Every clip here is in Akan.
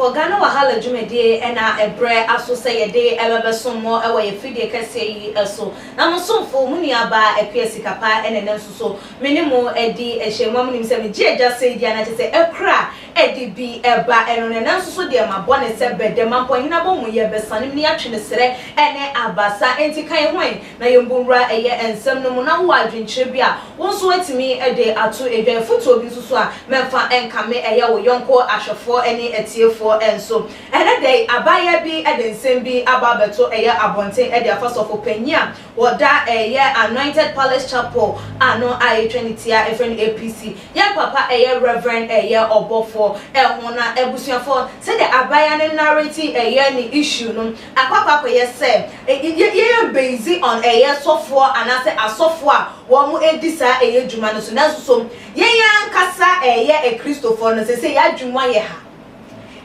Abusuafoɔ, Ghana Wahala dwumadie na ɛbrɛ aso sɛ yɛde ɛbɛbɛsom mo wɔ yɛ fidie kɛseɛ yi so. Na mo somfo, mo nuabaa Akua Sikapa ɛna ɛnɛ nso so me ne mo adi ahyia mu a monim sɛ megye agya sɛ di a na kyerɛ sɛ ɛkura ɛde bi ɛba ɛno no. Ɛnɛ nso so deɛ mabɔ ne sɛ bɛdɛ mampɔhene abɔ mu yɛbɛsane mu ne yɛatwe ne serɛ ɛne abasa. Enti ka yɛn ho ɛ na yɛmbu nwura ɛyɛ nsɛm no mu, na wowɔ adwenkyerɛ bi a wo nso watumi de ato edwa, afotuo bi nso so a mɛmfa nkame ɛyɛ wo yɔnko ahwɛfoɔ ne atiefoɔ nso. Ɛnɛ da yi, abaayewa bi de nsɛm bi aba abɛto ɛyɛ abɔnten de afa sɔfo panyin a wɔda ɛyɛ Anointed Palace Chapel ano a yɛtwa ne tia ɛfrɛ no APC, yɛn papa ɛyɛ Reverend ɛyɛ Ɔbɔfoɔ ɛho. Na abusuafoɔ, sɛdeɛ abaayewa no narrate ɛyɛ ne issue no akɔ akɔyɛ sɛ yɛyɛ based on ɛyɛ sɔfoɔ anaasɛ asɔfoɔ a wɔn edi saa ɛyɛ dwuma no so. Nanso so yɛn yɛn ankasa ɛyɛ akristofoɔ no sɛ yɛn adwuma yɛ ha,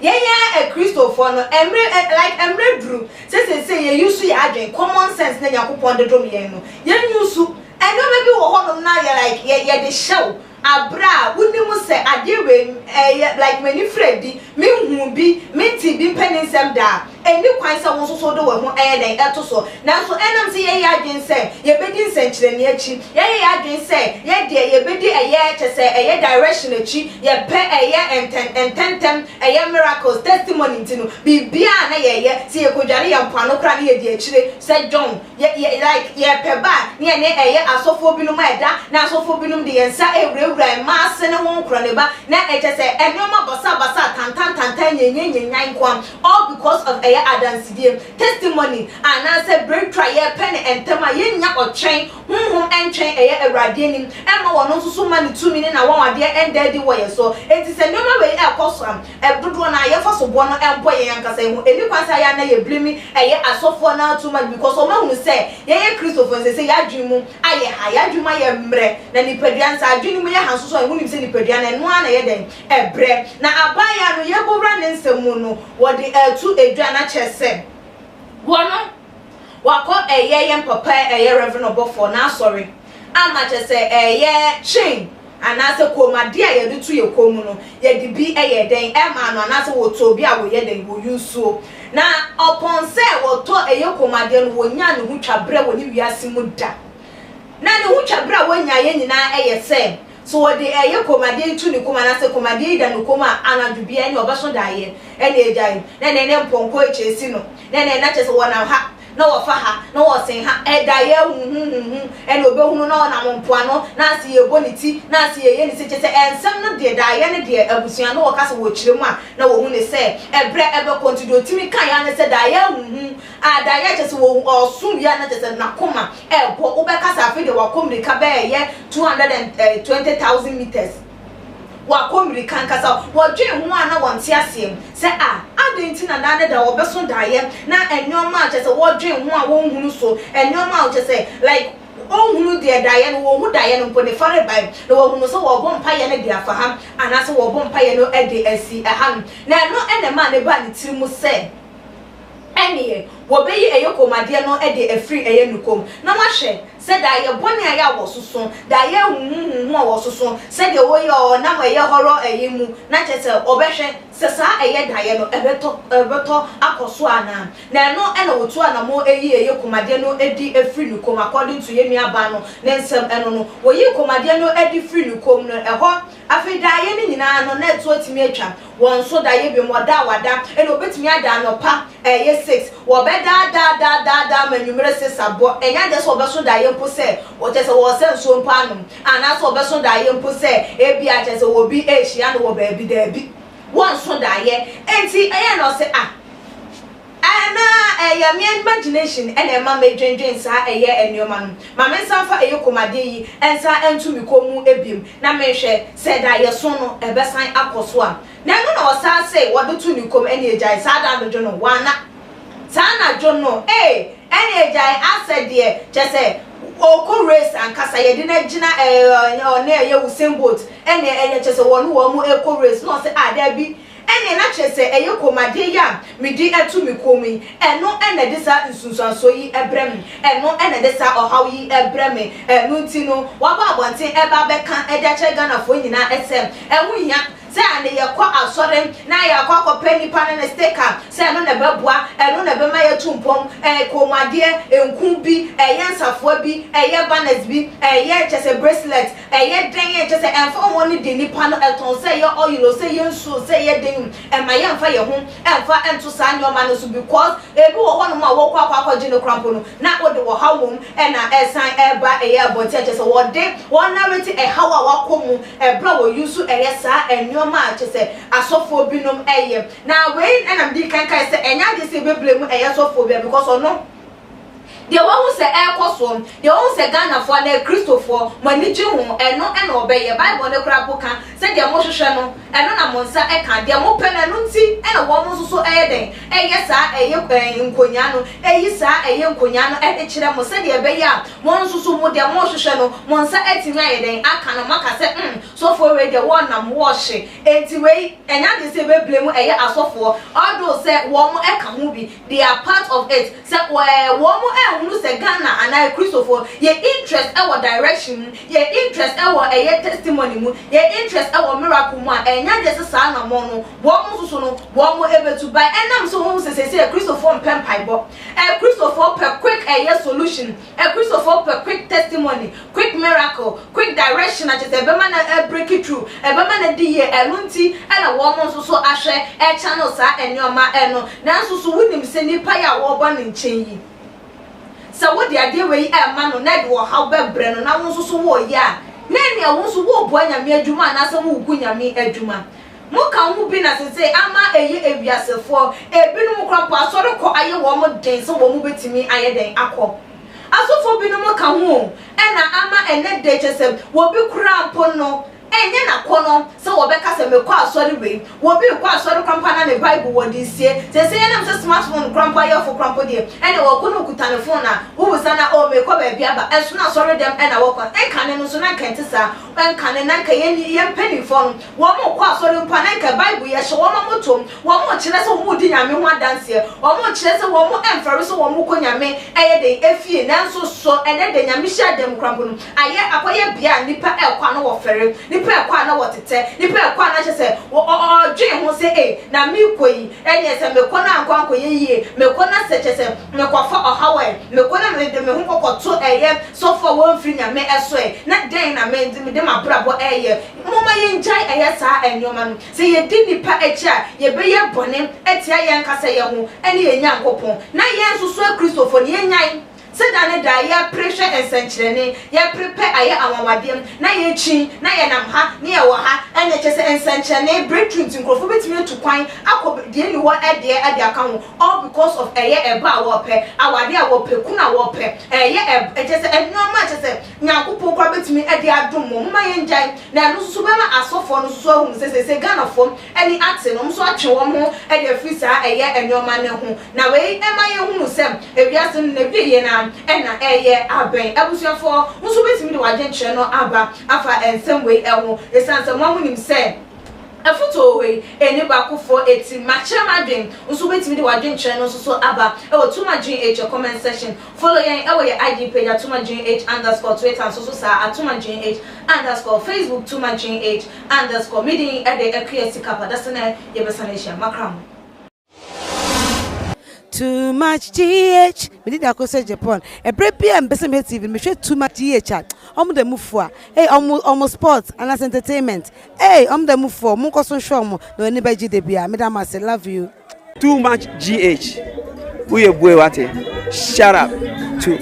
yɛn yɛn akristofoɔ no, mmerɛ ɛ like mmerɛ duru sɛ yɛ use yɛ adwene, common sense na Nyankopɔn de dom yɛn no, yɛn use. Nneɛma bi wɔ hɔnom na yɛ like yɛ yɛde hyɛw abere a wonim sɛ adeɛ wei ɛyɛ like m'ani fira di, mehu bi, mente bi mpɛ ne nsɛm daa, ɛni kwan sɛ wo nso so de wo ho ɛyɛ dɛn ɛto so. Nanso ɛnam sɛ yɛyɛ adwene sɛ yɛbɛdi nsɛnkyerɛnne akyi, yɛyɛ adwene sɛ yɛdeɛ yɛbɛdi ɛyɛ kyɛ sɛ ɛyɛ direction akyi, yɛpɛ ɛyɛ ntɛn ntɛntɛm ɛyɛ miracles, testimony, nti no biribiara na yɛyɛ sɛ yɛkɔdware yɛn mpoano koraa ne yɛdi akyire sɛ John yɛ yɛ like yɛpɛ ba ne yɛne ɛyɛ asɔfoɔ binom a ɛda na asɔfoɔ binom de yɛn nsa ewurawura mmaa ase ne ho nkorɔ ne ba na ɛkyɛ sɛ nneɛma basabasa, tantantantan, nyenyenyenyan nkoa, all because of ɛyɛ adansidie, testimony anaasɛ breakthrough a yɛpɛ ne ntɛm a yɛnya ɔtwɛn honhom ntwɛn ɛyɛ Awurade anim ɛma wɔn nso so ma ne tumi ne na wɔn adeɛ ɛnda adi wɔ yɛn so. Eti sɛ nneɛma wei ɛkɔ so a, ɛdodoɔ na yɛfa so boɔ no ɛmbɔ yɛn ankasa yi ho. Eni kwan sɛ ayɛ ana yɛ blame ɛyɛ asɔfoɔ naa too much, because wɔn ahunu sɛ yɛyɛ Kristofoɔ nsɛ sɛ yɛadwene mu ayɛ ha, yɛadwene mu ayɛ mmerɛ na nipadua nsa adwene mu yɛ ha nso so a, ɛho nim sɛ nipadua no ɛnoa na yɛ dɛn ɛbrɛ. Na abaayewa no, yɛbɔwura ne nsɛm mu no, wɔde ɛtu edwa na kyerɛ sɛ wɔn wakɔ ɛyɛ yɛn papa ɛyɛ Reverend Ɔbɔfoɔ n'asɔre ama kyerɛ sɛ ɛyɛ chain anaasɛ kɔnmuadeɛ a yɛde to yɛ kɔn mu no, yɛde bi ɛyɛ dɛn ɛma no, anaasɛ wɔtɔ bi a wɔyɛ dɛn wɔyi nsuo. Na ɔpɔn sɛ wɔtɔ ɛyɛ kɔnmuadeɛ no, wɔnya ne ho twa berɛ wɔ ne wiase mu da. Na ne ho twa berɛ a wɔnya yɛ nyinaa ɛyɛ sɛ so wɔde ɛyɛ kɔnmuadeɛ yi to ne kɔn mu anaasɛ kɔnmuadeɛ yi da ne kɔn mu a, anadwo biara ɛne ɔbɛso daeɛ ɛne agya yi na ɛne mpɔnkɔ akyɛ no na ɛne ɛna kyɛ sɛ wɔnam ha na wɔfa ha na wɔsen ha, ɛdaeɛ huhuhuhu ɛna obɛhunu na ɔnam mpoano na ase yɛbɔ ne ti na ase yɛyɛ ne si kyɛ sɛ ɛnsɛm no deɛ, daeɛ no deɛ, abusua no wɔka sɛ wɔkyerɛ mu a na wɔhu ne sɛ ɛbrɛ ɛbɛkɔ. Nti deɛ ɔtumi ka yɛ ne sɛ daeɛ huhu a daeɛ kyɛ sɛ wɔ ɔso wia na kyɛ sɛ n'akoma ɛbɔ, wobɛka sɛ afei deɛ wakɔ mmirika bɛyɛ 220,000 meters, wakɔ mmirika nkasa. Wɔdwen ho a na wɔnte aseɛ sɛ a adɛn nti na daa ne da wɔbɛso daeɛ na nneɛma a kyɛ sɛ wɔdwen ho a wɔnhunu so, nneɛma a kyɛ sɛ like ɔnhunu deɛ daeɛ no, wɔnhu daeɛ no mpo ne fare ban na wɔhunu sɛ wɔbɔ mpayɛ no de afa ha anaasɛ wɔbɔ mpayɛ no de asi ɛha no. Na ɛno ɛna ɛma ne ba ne tiri mu sɛ ɛneɛ wɔbɛyi ɛyɛ kɔnmuadeɛ no de afiri ɛyɛ ne kɔn na wahwɛ sɛ daeɛ bɔne a yɛ a wɔsoso, daeɛ huhuhuhu a wɔsoso sɛdeɛ wɔyɛ ɔnam ɛyɛ hɔrɔ ɛyɛ mu, na kyerɛ sɛ ɔbɛhwɛ sɛ saa ɛyɛ daeɛ no ɛbɛtɔ akɔ so anaa. Na ɛno ɛna wɔtu anamo ɛyi ɛyɛ kɔnmuadeɛ no adi afiri ne kɔn. According to yɛn nuabaa no ne nsɛm, ɛno no wɔyi kɔnmuadeɛ no adi firi ne kɔn no ɛhɔ. Afei daeɛ no nyinaa no na ɛto atumi atwa wɔn nso daeɛ bi mu. Ɔda a wada ɛna obetumi ada anɔpa ɛyɛ 6, wɔbɛda da da da da ma nwumere 6 abɔ, ɛnyɛ adeɛ sɛ wɔbɛso daeɛ mpo sɛ wɔkyɛ sɛ wɔsɛ nsuo mpo anom, anaasɛ wɔbɛso daeɛ mpo sɛ ebi akyɛ sɛ wɔbi ɛrehyia no wɔ baabi. Daabi, wɔnso daeɛ. Enti ɛyɛ na ɔsɛ ah, ɛna ɛyɛ me imagination ɛna ɛma me dwendwen saa ɛyɛ nneɛma no, ma me nsa fa ɛyɛ kɔnmuadeɛ yi ɛnsa ɛnto mi kɔn mu ebiem na mehwɛ sɛ daeɛ so no ɛbɛsan akɔ so a. Na ɛno na ɔsan sɛ wɔde to ne kɔn ɛne agyae saa da anadwo no wana saa anadwo no ee ɛne agyae asɛ deɛ kyɛ sɛ ɔkɔ race ankasa, yɛde no agyina ɛɛ ɔne ɛyɛ Usain Bolt ɛne ɛyɛ kyɛ sɛ wɔne wɔn mo ɛkɔ race na ɔsɛ a daabi, ɛne na kyerɛ sɛ ɛyɛ kɔnmuadeɛ yi a mede ɛto me kɔn mu yi, ɛno ɛna ɛde saa nsunsuansoɔ yi ɛbrɛ me, ɛno ɛna ɛde saa ɔhaw yi ɛbrɛ me. Ɛno nti no wabɔ abɔnten ɛba abɛka ɛde akyerɛ Ghanafoɔ nyinaa ɛsɛ ɛho hia. Sɛ ane yɛkɔ asɔre na yɛakɔ akɔpɛ nipa no ne sticker sɛ ɛno na ɛbɛboa, ɛno na ɛbɛma yɛatu mpɔn, ɛyɛ kɔnmuadeɛ, nku bi, ɛyɛ nsafoa bi, ɛyɛ banners bi, ɛyɛ kyɛ sɛ bracelet, ɛyɛ dɛn, kyɛ sɛ ɛmfa ho ne deɛ nipa no ɛtɔn, sɛ ɛyɛ oil o, sɛ ɛyɛ nsuo, sɛ ɛyɛ dɛn o, ɛmma yɛmfa yɛn ho ɛmfa ɛnto saa nneɛma no so because ebi wɔ hɔnom a wɔkɔ akɔ akɔgye no koraa mpo no na wode ɔhaw wom ɛna ɛsan ɛba ɛyɛ abɔnten a kyɛ sɛ wɔde wɔn narrate ɛhaw a wakɔ mu ɛberɛ a wɔ use ɛyɛ saa nneɛma a kyɛ sɛ asɔfoɔ binom ɛyɛ. Na wei ɛna mede kan kae sɛ ɛnyɛ adeɛ sɛ yɛbɛ blame ɛyɛ sɔfoɔ bia because ɔno deɛ wahu sɛ ɛrekɔ soɔ, deɛ wahu sɛ Ghanafoɔ anaa Kristofoɔ mo ani gye ho, ɛno ɛna ɔbɛyɛ. Bible no koraa mpo ka sɛ deɛ mohwehwɛ no, ɛno na mo nsa ɛka, deɛ mopɛ no, ɛno nti ɛna wɔn nso so ɛyɛ dɛn, ɛyɛ saa ɛyɛ ɛɛ nkonyaa no, ɛyi saa ɛyɛ nkonyaa no ɛde kyerɛ mo sɛdeɛ ɛbɛyɛ a mo nso so mo deɛ mohwehwɛ no, mo nsa atumi ayɛ dɛn aka no, moaka sɛ mm sɔfoɔ wei deɛ wɔnam wɔhye. Enti wei ɛnyɛ adeɛ sɛ yɛbɛ blame ɛyɛ asɔfoɔ although sɛ wɔn ɛka ho bi, they are part of it, sɛ ɛɛ wɔn ɛnhunu sɛ Ghana anaa Kristofoɔ yɛ interest ɛwɔ direction mu, yɛ interest ɛwɔ ɛyɛ testimony mu, yɛ interest ɛwɔ miracle mu a, ɛnyɛ adeɛ sɛ saa anamɔ no wɔn nso so no wɔn ɛbɛtu but ɛnam sɛ wɔn sɛ sɛsɛ Kristofoɔ mpɛ mpaebɔ, ɛ Kristofoɔ pɛ quick ɛyɛ solution, ɛ Kristofoɔ pɛ quick testimony, quick miracle, quick direction a kyerɛ sɛ ɛbɛma na ɛ break through, ɛbɛma na di yie. Ɛno nti ɛna wɔn nso so ahwɛ ɛchannel saa nneɛma ɛno. Nanso so wonim sɛ nipa yi a wɔrebɔ ne nkyɛn yi, sɛ wode adeɛ wei ɛma no na ɛde ɔhaw bɛbrɛ no na wo nso so wɔreyɛ a, na nea wo nso wɔreboa Nyame adwuma anaasɛ wɔregu Nyame adwuma. Moka ho bi na sese ama ɛyɛ ewiasefoɔ ebinom kora mpo asɔre kɔ ayɛ wɔn den sɛ wɔn bɛtumi ayɛ den akɔ. Asɔfoɔ binom ka ho ɛna ama ɛnɛ de kyɛ sɛ wɔbi kora mpo no ɛnyɛ n'akɔnɔ sɛ wɔbɛka sɛ mekɔ asɔre wei. Wɔbi kɔ asɔre kora mpo na ne Bible wɔde sie. Sɛ sɛ yɛnam sɛ smartphone kora mpo ayɛfo kora mpo deɛ, ɛna wɔkɔ no okuta ne phone a wowusa na o mekɔ baabi aba ɛso na asɔre dɛm ɛna wɔkɔ. Ɛnkane no nso na nka nte saa. Ɛnkane na nka yɛn yɛn mpanimfoɔ no wɔn kɔ asɔre mpo a, na nka Bible yɛhyɛ wɔn amotom, wɔn kyerɛ sɛ wɔn di Nyame ho adanseɛ, wɔn kyerɛ sɛ wɔn ɛmfɛre sɛ wɔn kɔ Nyame ɛyɛ den efie. Nanso so ɛnɛ de Nyame hyɛ dɛm kora mpo no ayɛ akɔyɛ bea a nipa ɛkɔ a na wɔfɛre, nipa ɛkɔ a na wɔtetɛ, nipa ɛkɔ a na kyerɛ sɛ ɔdwen ho sɛ ee na mekɔ yi ɛneɛ sɛ mekɔ na ankɔ ankɔyɛ yie, mekɔ na sɛ kyerɛ sɛ mekɔfa ɔhaw ɛ, mekɔ na mede me ho kɔkɔto ɛyɛ sɔfo a wɔmfiri Nyame ɛso ɛ, na dɛn na mede m'abrabɔ ɛyɛ. Momma yɛngyae ɛyɛ saa nneɛma no. Sɛ yɛdi nipa akyi a, yɛbɛyɛ bɔne atia yɛn kasa yɛn ho ɛne yɛn Nyankopɔn. Na yɛn nso so Akristofo no, yɛnyae sɛ da ne da yɛpere hwɛ nsɛnkyerɛnne, yɛpere pɛ ayɛ anwanwadeɛ na yɛkyi na yɛnam ha ne yɛwɔ ha. Ɛne kyɛ sɛ nsɛnkyerɛnne breakthrough nti nkurɔfoɔ bɛtumi atu kwan akɔ deɛ ni hɔ ɛdeɛ ɛde aka ho, all because of ɛyɛ ɛba a wɔpɛ, awadeɛ a wɔpɛ, kun a wɔpɛ, ɛyɛ ɛkyɛ sɛ nneɛma a kyɛ sɛ Nyankopɔn koraa bɛtumi ɛde adom mo. Moma yɛngyae na ɛno nso so bɛma asɔfoɔ no nso so ahunu sɛ sɛ Ghanafoɔ ani ate no, ɔmo nso atwe wɔn ho ɛde afiri saa ɛyɛ nneɛma no ho. Na wei ɛma yɛhunu sɛ ewiase no na wie yɛ na ɛna ɛyɛ abɛn. Abusuafoɔ nso bɛtumi de wadwenkyerɛ no aba afa nsɛm wei ɛho, ɛsiane sɛ mo a monim sɛ afotuo wɔ yi ɛni baakofoɔ eti makyerɛ m'adwen nso wobɛtumi de wadwenkyerɛ no nso so aba ɛwɔ Tuma GH comment section. Follow yɛn ɛwɔ yɛ IG page @TumaGH_, Twitter nso so saa @TumaGH_, Facebook TumaGH_. Medin ɛde Akua Sikapa. Dasene yɛbɛsan ahyia makra mo. Too Much GH, mede de akɔ sɛ Japan ɛberɛ bi a mpɛ sɛ mehwɛ TV no, mehwɛ Too Much GH a ɔmo da mu fo a ei, ɔmo sport anaasɛ entertainment ei, ɔmo da mu fo. Ɔmo nkɔ so nhwɛ ɔmo na ɔni bɛgye de bia. Meda mo ase, love you. Too Much GH, woyɛ bue wate. Shout out to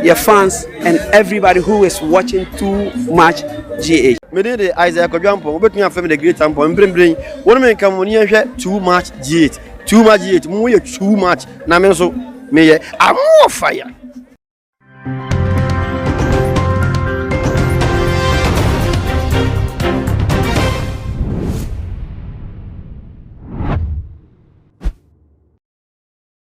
your fans and everybody who is watching Too Much GH. Mede de Isaiah Kwadwo, wobɛtumi afrɛ me the Great Ampɔn. Mprempren wɔn mi nka mo ni yɛnhwɛ Too Much GH. Too Much GH, mo yɛ too much na me nso meyɛ amoɔ fire.